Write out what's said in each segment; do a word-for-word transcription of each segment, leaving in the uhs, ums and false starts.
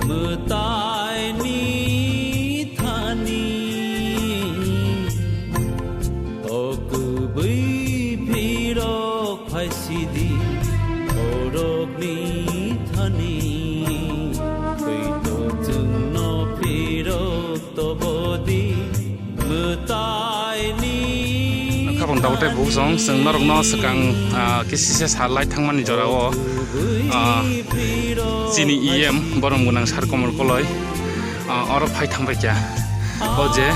Mwtaini thani, o kwbwi phirok phaisidi, borokni thani, twi to chwngno phirok tobodi, mwtaini. Khabang tabuk tei buksong, chwng norokno swkang, ah, kisisa salai thangmani jorao, ah, chini E M borom gwnang sar Komol Koloi, ah, oro phai thangbai kha. O je,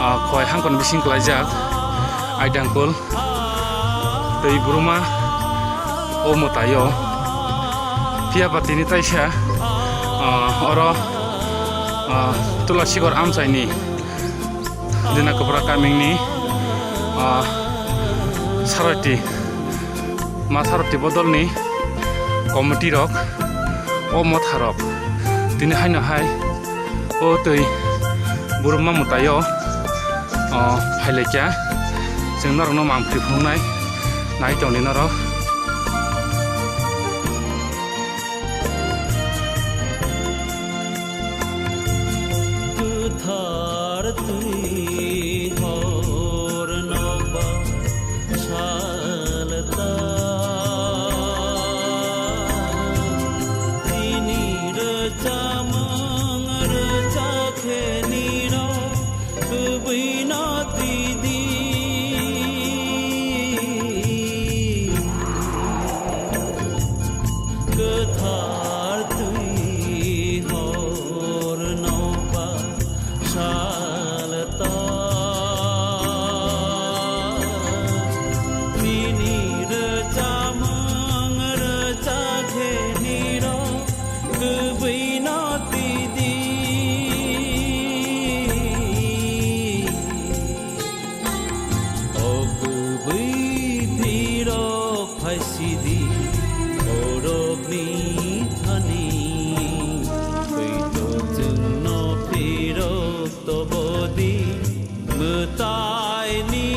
ah, khoi hangkon bising klaijak, aidangkul, tei buruma o mwtaio. Phiya ba tini taisa, ah, oro, ah, Tulasigor amchaini Dina Kwpra kamini, ah, Saroti, ma Saroti bodolni committee rok, o motha rok tini haino hai o twi buruma mwtaio, o, phailaikha. Chwng norokno mampli phunuknai nai tongdi norok. Kwthar twi hor nokbar salta, tini rwchapmung rwchapkhe nirok kwbwino twidi. Kwthar twi hor nokbar salta, tini rwchapmung rwchapkhe nirok kwbwino twidi. O kwbwi phirok phaisidi, borokni thani, twi to chwngno phirok tobodi, mwtaini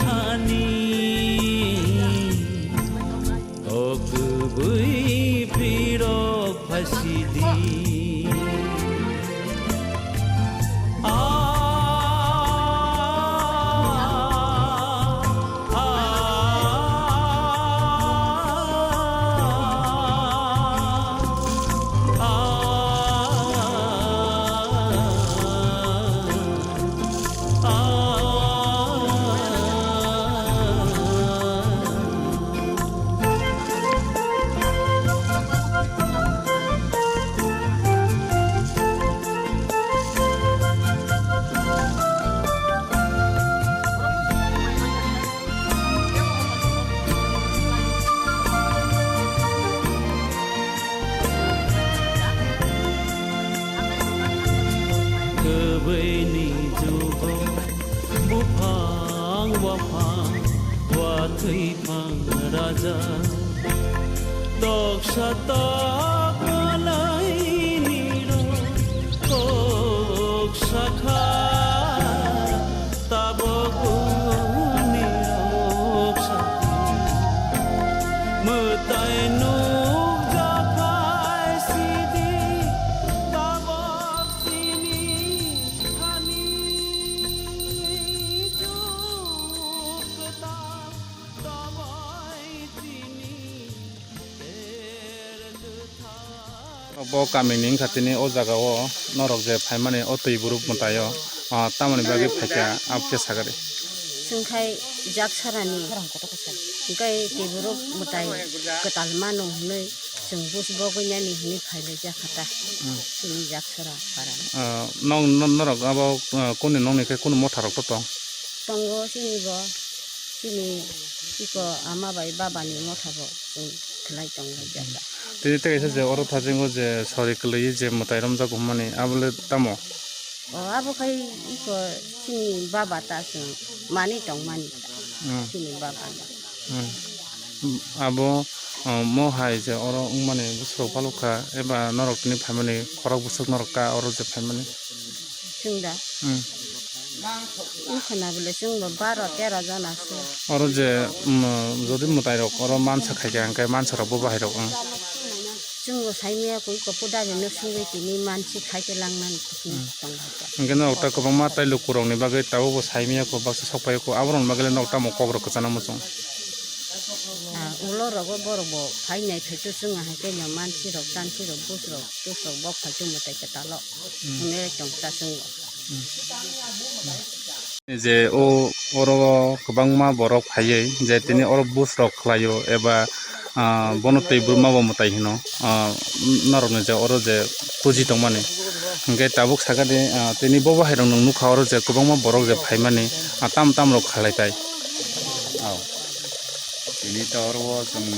thani. O kwbwi phirok phaisidi. Kwbwini jugo buphang waphang watwi phang raja, toksa tok malaini rok kok sakha. Tabuk buini rok sakha mwtai nukjakha sidi, tabuk chini thani juk kwtal, tabuk chini ter kwthar. Bo kamini wngkha tini o jaga o norok je phaimani o twi buruk mwtai o, ah, tamoni bagwi phaikha abokhe sagari. Chwng khai Jaksarani, hwnkhe twi buruk mwtai kwtal mano hwnwi chwng bus bogwi nani hwnwi phailaijak kha ta. Hmm. Chini Jaksara para. Ah, nong, no-, norok abo, ah, kuni nongni khe kunu motha rok to tong? Tongo chini bo, chini iko ama bai baba ni motha bo chwng khlai tong lai jata. Tini tei kaisa je oro thasingo je sori kwlwi je mwtai romjak hwnmani, abo le tamo? O, abo khai iko chini baba ta chwng mani tong mani ta. Hmm. Chini baba no. Hmm. Abo, o, mo hai je oro wngmani bwswk balukha eba norok tini phaimani khorok bwswk norok ka oro je phaimani? Chwng da? Hmm. Wngkhana bole chwng bo baro tero jona se. Oro je, um, jodi mwtai rok oro mansa khaikha hwnkhe mansa rok bo bahai rok wng. Chwng bo saimaya koi ko puda de no sungwi tini mansi khai te lang nani tong hai ta. Hwnkhe norok ta kwbangma tai lukurokni bagwi tabuk bo saimaya kho baksa sok phai kho, aborokni bagwi norok tamo kokrok kwchana muchung? Ah, ulo rogo borok bo phai nai phai to chwng hai khe no mansi rok, tansi rok, bus rok, tus rok bo phai to mwtai kwtalo. Hwnwi tong ta chwng bo. Je o oro kwbangma borok phaiwi je tini oro bus rok khlaio eba, ah, bono twi buma bo mwtai hino, ah, norokni je oro je kuji tongmani. Hwnkhe tabuk sakha de, ah, tini bobo hai rok nwng nukha oro je kwbangma borok je phaimani, ah, tam tam rok khalai pai. Tini ta oro o chwng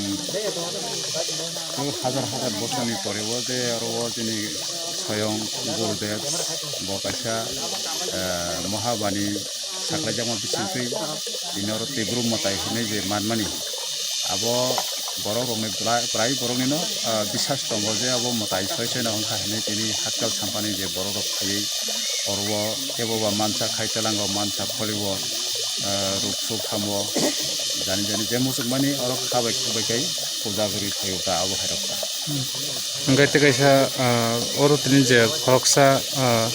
hajar hajar bosorni pore o je oro o chini soyong Gurudev bo kaisa, eh, Mohabani saklaijakma bisingtwi tini oro Tibru mwtai hinwi je manmani abo borok rokni bwlai, bwlai boroknino, eh, bisas tongo je abo mwtai soi soino wngkha hinwi tini hakchal sampani je borok rok phaiwi oro o kebo ba mansa khai telango mansa kholiwo, eh, ruk suk hamo jani jani je muchukmani oro kha bai khuk bai khai puja guri phaio ta abo hai rok ta. Hwnkhe tei kaisa, ah, oro tini je khoroksa, ah,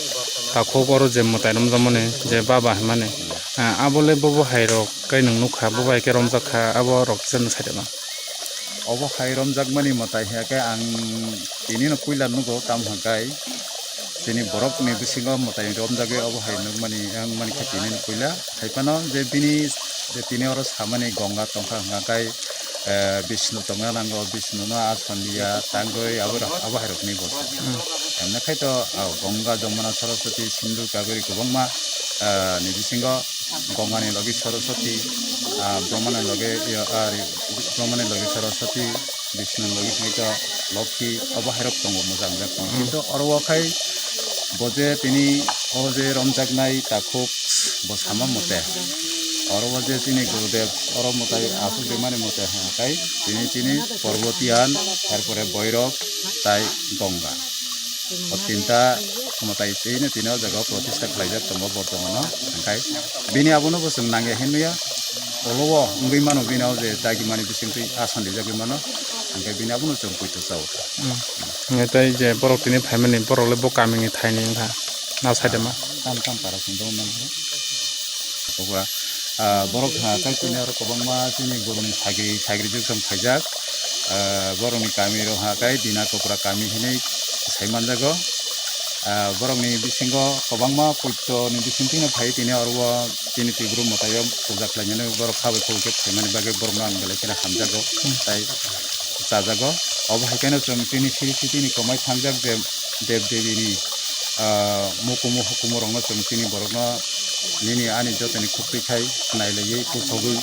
takhuk oro je mwtai romjakmani je baba hinmani, ah, abo le bobo hai rok kai nwng nukha, bobo hai khe romjak kha, abo rok kisa nwng sai rwma. Obo hai romjakmani mwtai hinkhe ang tinino puila nugo, tamo hwnkhai chini borokni bisingo mwtai romjagwi obo hai nukmani wngmani khe tinino puila. Hai phano je bini je tini oro samani Gonga tongkha hwnka khe, eh, Bishnu tongna nango, Bishnu no ason liya tangwi abo, abo hai rokni bo. Emne khai to, ah, Gonga, Jamuna, Saraswati, Sindhu, Kaveri kwbangma, ah, ni bisingo Gonga ni logi Saraswati, ah, Brahma ni logi, ah, Brahma ni logi Saraswati, Bishnu ni logi hwnkhe to Lokhi, obo hai rok tongo mwchang jak tongo. Kintu oro o khai bo je tini o je romjaknai takhuk bo sama mote, oro o je chini Gurudev oro mwtai aswk rimani mote hwnkhai tini chini Parvatiyan, er pore Boirok tai Gonga. O tinta mwtai tini, tini o jaga o protista khlaijak tongo bortomano. Hwnkhe bini abono bo chwng nangya hinwi ya, olo o wngwi mano bini o je dagimani bisingtwi asandi jagwi mano, hwnkhe bini abono chwng poito chao. Hwnkhe tei je borok tini phaimani borok le bo kamini thaini wngkha na side ma? Tam tam para song dong nang. Oba, ah, borok ha kai tini oro kwbangma chini borokni sagri, sagri jwk song khaijak. Ah, borokni kami rok ha kai Dina Kopra kami hinwi sai manjago. Ah, borokni bisingo kwbangma poito ni bisingtwi no phai tini oro o chini Tibru mwtai o puja khlainani borok kha bai khe phaimani bagwi borokno ang belai kheno hamjago tai chajago. Obo hai kheno chwng chini siri sitini kwmai thangjak je Dev Devi ni, ah, mukumu hukumu rokno chwng chini borokno nini ani jotoni khuktwi khai nailaiwi kusogwi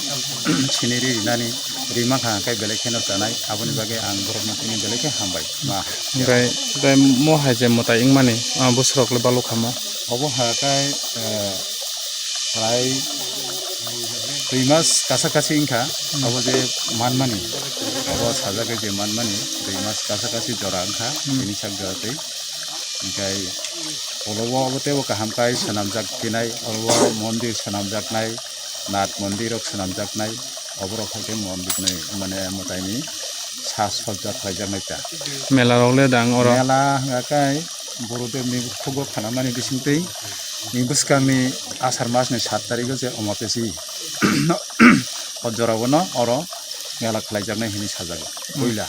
siniri rinani rima kha khe belai kheno chanai, aboni bagwi ang borokno tini belai khe hambai ma. Hwnkhe tei mo hai je mwtai wngmani, ah, bwswrok le balok kha mo? Obo ha kai, eh, prai dui mas kasa kasi wngkha, abo je manmani, abo sajagwi je manmani, dui mas kasa kasi jora wngkha, bini sak jora twi. Hwnkhe olo o obo teibo kaham kai swnamjak phinai, oro o mondir swnamjaknai, Nath mondir rok swnamjaknai, oborok hai khe mondir ni, mane, mwtai ni saj sojja khlaijaknai ta. Mela rok le dang oro? Mela hwnga kai Gurudev ni khugo khanamani bisingtwi ni bwskang ni Asar mas ni sat tarik o je Omotesi o jora o no oro mela khlaijaknai hinwi sajago puila.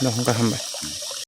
No, hwnkha hambai.